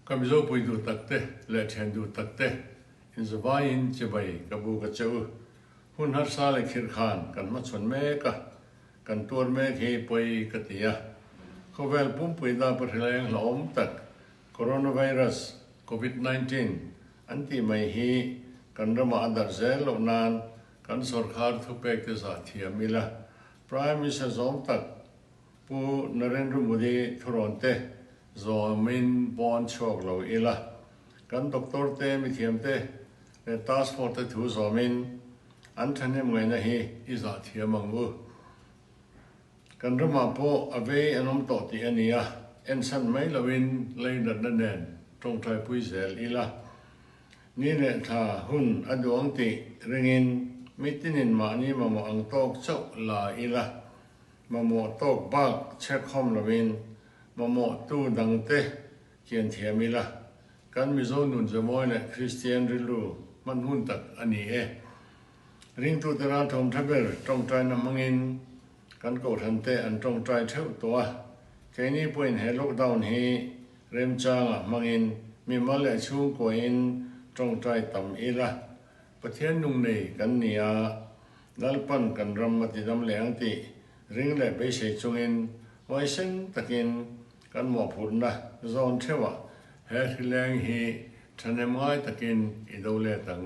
Ka Mizo pui duh tak te leh thian duh tak te inzavaiin chibai ka bu ka che u. Hun harsa leh khirh khan kan hmachhawn mek a, kan tuar mek hi pawi ka ti a. Khawvel pumpui da pahrileng hlauhawm tak Coronavirus, Covid 19, an tih mai hi kan ramah a darh zel loh nan kan sawrkhar thupek te zah thiam ila. Prime Minister zawm tak Pu Narendra Modi thurawn te zawmin pawn chhuak lo ila, kan doctor te, mithiam te leh task force te thu zawmin an thahnem ngaihna hi i zah thiam ang u. Kan ramah pawh a vei an awm tawh tih a ni a, ensan mai loin leinatna nen tawngtaipui zel ila. Ni leh thla hun a duang tih ringin mitinin mahni mamawh ang tawk chauh la ila. Mamawh tawk bak chhekkhawm loin mamawhtu dangte kian thiam ila, kan Mizo nun zemawi leh Kristian rilru hman hun tak a ni e. Ringtute ralthawm tha ber tawngtaina hmangin kan kohhrante an tawngtai theuh tawh a, keini pawhin he lockdown hi remchangah hmangin mimal leh chhungkuain tawngtai tam ila, Pathian nung nei kan ni a, Lalpan kan ram a tidam leh ang tih ring leh beisei chungin huaisen takin kan mawhphurhna zawn theuhah he hrileng hi thahnem ngai takin i do let ang.